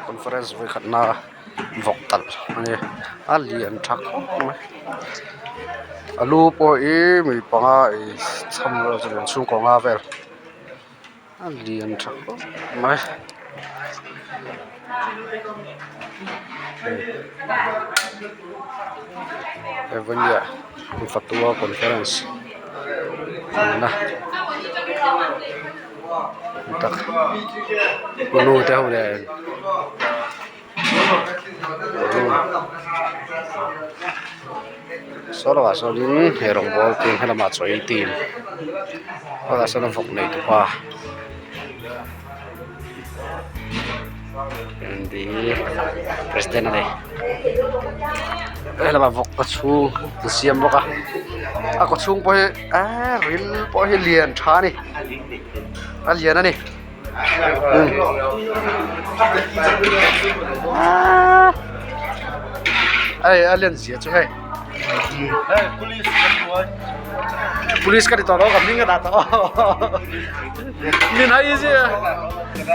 Conference vawikhatna vawk talh a ni a lian tha khawp mai a lu pawh hi mi panga ei cham vel chu ni chhungkaw nga vel a lian tha khawp mai. Evangelia Fatua conference awmna tak nu te ho nen saw lovah sawnin he rawngbawl team helamah chaw ei team hetah sawn a vawk nei tupa president a ni helamah vawk ka chhung an siam bawk a a kaw chhung pawh hi eee ril pawh hi lian tha a ni a lian a ni hei a len zia chu hei police ka ti tawh lo ka hming ka dah tawh min hai zia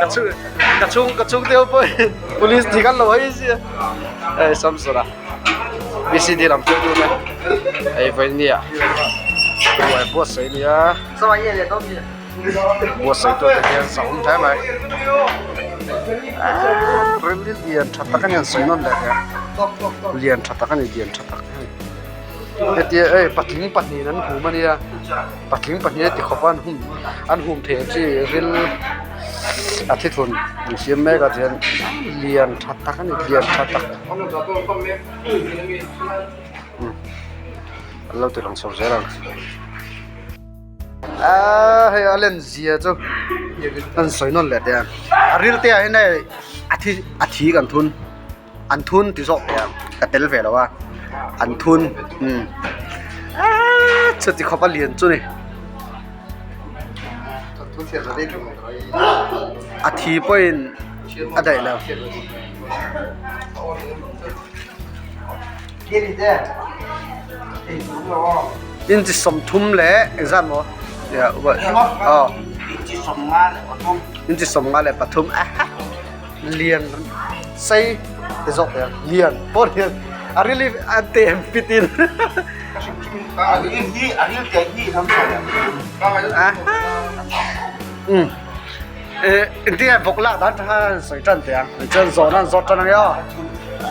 ka chhung ka chhung ka chhung te ho pawh in police tih khan lo hai zia hei samsona bcd lam hruai tu te hei vawinia ruai buatsaih a nia. Buatsaih tu te hian zahawm hle mai aaa ril hi lian tha tak a ni an sawi nawn leh hle lian tha tak a ni lian tha tak hetia hei patling pahnihin an hum a nia patling pahnih a ti khawp a an hum an hum thei ang chi ril a thi thun an siam mek a tihian lian tha tak a ni lian tha tak an lo ti lang chho zel ang. Aaa hei a len zia chu an sawi nawn leh teh a a ril te ah hian hei a thi a thi kan thun an thun ti zawk teh ang ka tel ve lo a an thun umm aaa chuti khawp a lian chu ni a thi pawhin a daih lo. Inchi 30 leh engzat maw aw inchi 53 lian sei te zawk te lian pawh lian a ril hi a tem fit in engtin nge vawk lak dan tha an sawi tan teh ang chuan zawhna an zawt tan ang e aw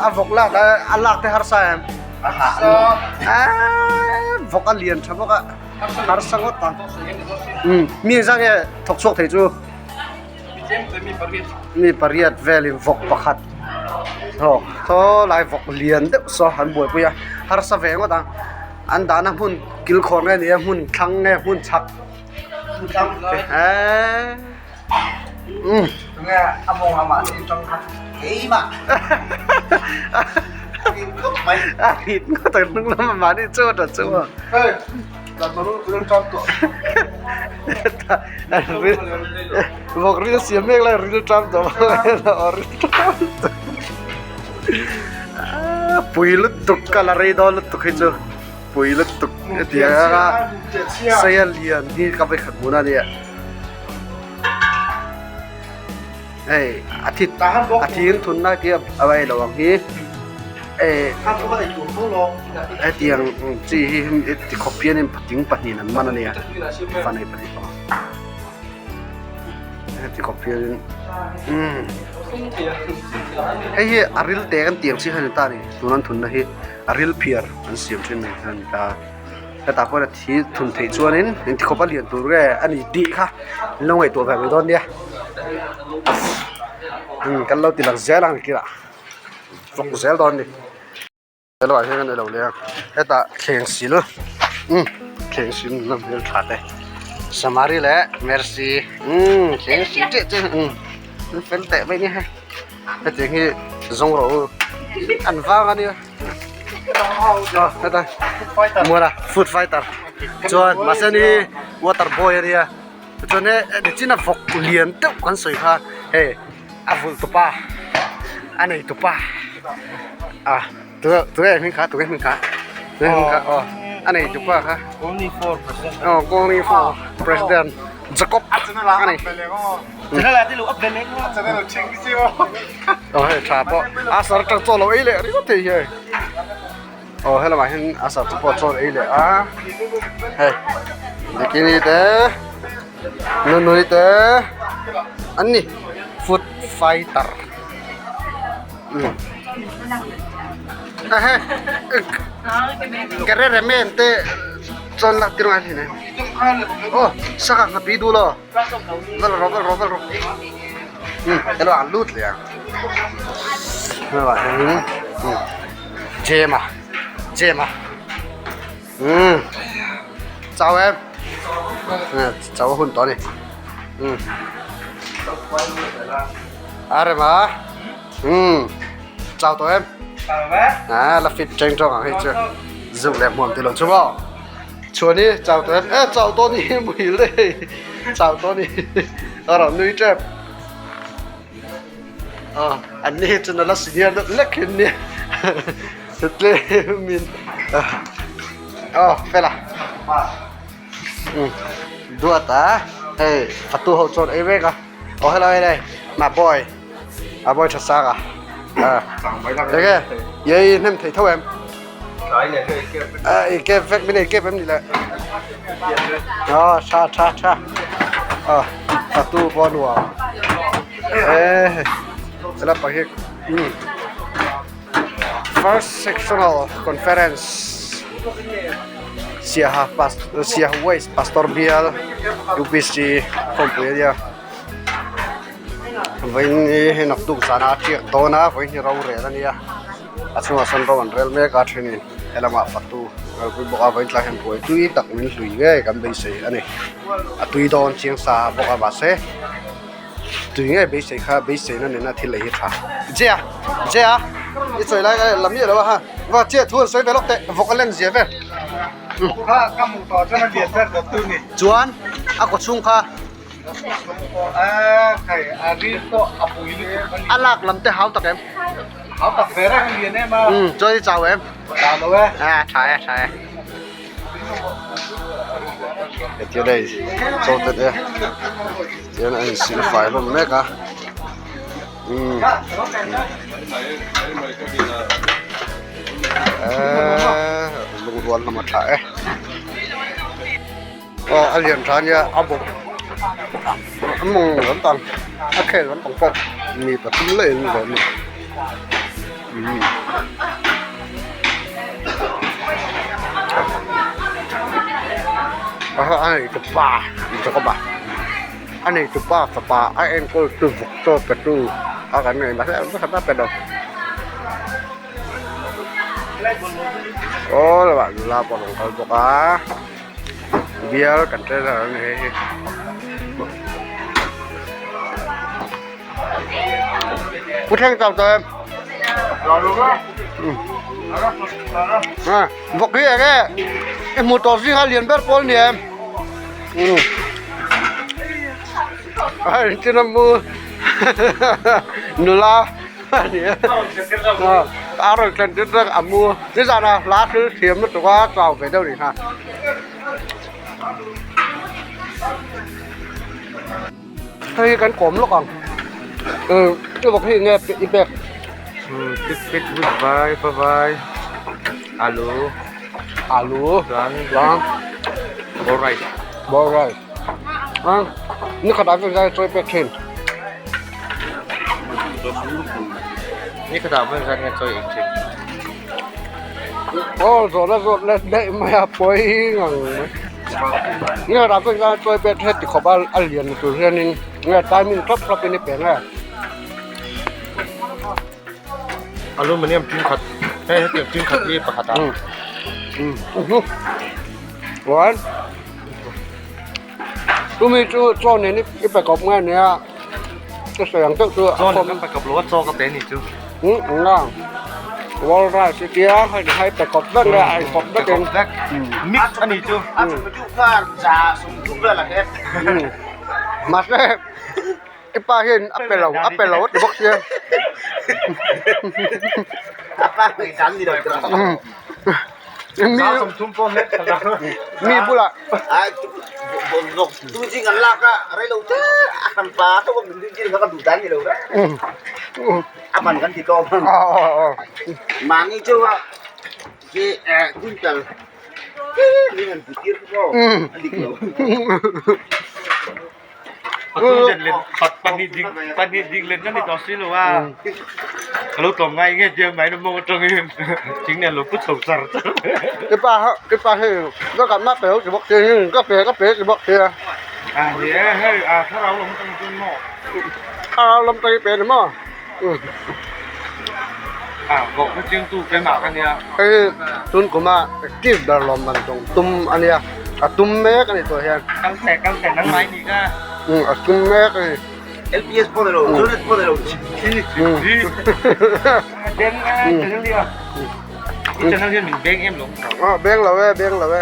a vawk lak dan a lak te harsa em aaa vawk a lian tha bawk a harsa ngawt ang umm mi engzah nge thawk chhuak thei chu mi pariat velin vawk pakhat aw thaw lai vawk lian deuh saw an buaipui a harsa ve ngawt ang an dahna hmun kilkhawr nge ni a hmun thlang nge hmun chhak. Vawk ril siam mek lai ril ṭam tawh pui lutuk ka la rei dawn lutuk hi chu. Pui lutuk hetiang a seia lian hi ka vekhat hmun a nia hei a thi a thing thun na khi a vai lo ang hi eh hetiang chi hi ti khawp hianin patling pahnihin an man a nia fanai pahnih pawh heti khawp hianin umm hei hi a ril te kan tih ang chi kha a ni ta a ni tuna an thunna hi. A ril phiar an siam thin mai kha a ni ta hetah pawh hian a thi thun theih chuanin engti khawp a lian tur nge a ni tih kha an lo ngaihtuah ve mai dawn nia umm kan lo ti lang zel ang kila vawk zel dawn a ni helaiah hian kan ei lo leh a hetah thleng sil umm thleng sil na hmel tha te samari leh mercy umm thleng sil chiah chiah umm an fel teh mai nia hei. Hetiang hi zawng rawh u an vang a nia aw heta muana food fighter chuan mahse ni water boy a nia chuan he nichin a vawk lian deuh kan sawi kha hei a vulh tupa a nei tupa a tunge hming kha tunge hming kha tunge hming kha aw a nei tupa kha aw only for president. Jacob a ni. Aw hei tha pawh a sar atang chaw lo ei leh ringawt thei hi hei aw helamah hian a sar te pawh chaw ei leh a hei bikini te nunui te an ni food fighter umm a hei kerereme te chuan lak tir ngai hlei aw sangha pi duh lo. Vel rawh vel rawh vel rawh umm hello an lut leh ang hello ah hianin umm gym a gym a umm chau em chau a hun tawh a ni umm a rem a umm chau tawh em a la fit teng tawng ang hei chu zuk leh hmuam tilo chu maw. Chhuan hi chau tawh em e chau tawh ni hi muhil daih hei chau tawh ni a rawn nui tep aw an ni hi chu nula senior deuh lek hi an nia tlem in aw fela duat a hei fatu ho chuan ei vek a aw hello hello my boy a boy tha sang a enge i hnem thei tho em. Ei kep vek min ei kep em ni le aw tha tha tha aw fatu pawh a nuam e hela pang hi umm first sectional conference Siaha pas Siaha west pastor bial U P C khawmpui a nia vawiin hi hei naktuk zanah a tiak dawn a vawiin hi rorel a nia. A chhungah sawn ro an rel mek a thenin helamah fatu kalpui bawk a vawiin tlai hian ruai tui tak min hlui ngei kan beisei a ni a tui dawn chiang sa bawk a mahse tui ngei beisei kha beiseina nena thil ei hi tha Jia Jia i sawi lai kha la miah lo a ha va chiah thu an sawi ve lawk teh vawk a len zia vel chuan a kaw chhung kha. A lak lam te hau tak em? Hau tak ve reng lian em a. Um, chuan i chau em? Chau lo e. A, tha e, tha e. Hetia dei chaw te te tian a insil fai hlawm mek a. Um. Eh, lungrual lam a tha e. Aw a lian tha ania a bawk a mawng lampang a khel lampang pawh mi pathum leh in zawm a umm a nei tupa Jacob-a a nei tupa fapa a enkawl tu vawk chaw pe tu a kan nei mahse a pe lo. Aw lamah nula pawh a rawn kal bawk a bial kan treasure a ni hei hi pu thleng chau tawh em vawk hi eng nge i hmuh tawh zing a lian ber pawl ni em a engtin a mu nula. A rawn thlen tir vek a mu nizan a hla thil thiam lutuk a chau ve deuh ni kha. Hei hi kan kawm lawk ang i vawk hi enge i pek pit pit vut vai va vai alu alu chuan chuan ball rice ball rice. A ni khatah chuan zai chawi pek thin. Ni khatah chuan zai nge chawi ek thin. Aw zawhna zawt let daih mai a pawi ngang mai. Ni khatah chuan zai chawi pek heti khawp a a lian tur hianin nge timing thlap thlap in i pe nge. Aluminium tin khat hei hetiang tin khat hi pakhat ah. One. Tumi chu chaw nen i pe kawp nge nia ka sawi ang deuh chu a Chaw nen kan pe kawp lo a chaw ka pe ni chu. Um ang a wall rice i tia hei ti khai pe kawp vek nge a in kawp vek in. Mix a ni chu. Mahse i pa hian a pe lo a pe lo a ti bawk sia. Mi mi bulah I pa i pa hei ka kan mah pe ho ti bawk sia hi ka pe ka pe ti bawk sia thlarau lam tang i pe ni maw hei tun kuma active ber lawm man tum tum ania a tum mek ani tawh hian a tum mek ani. Beng lo e beng lo e.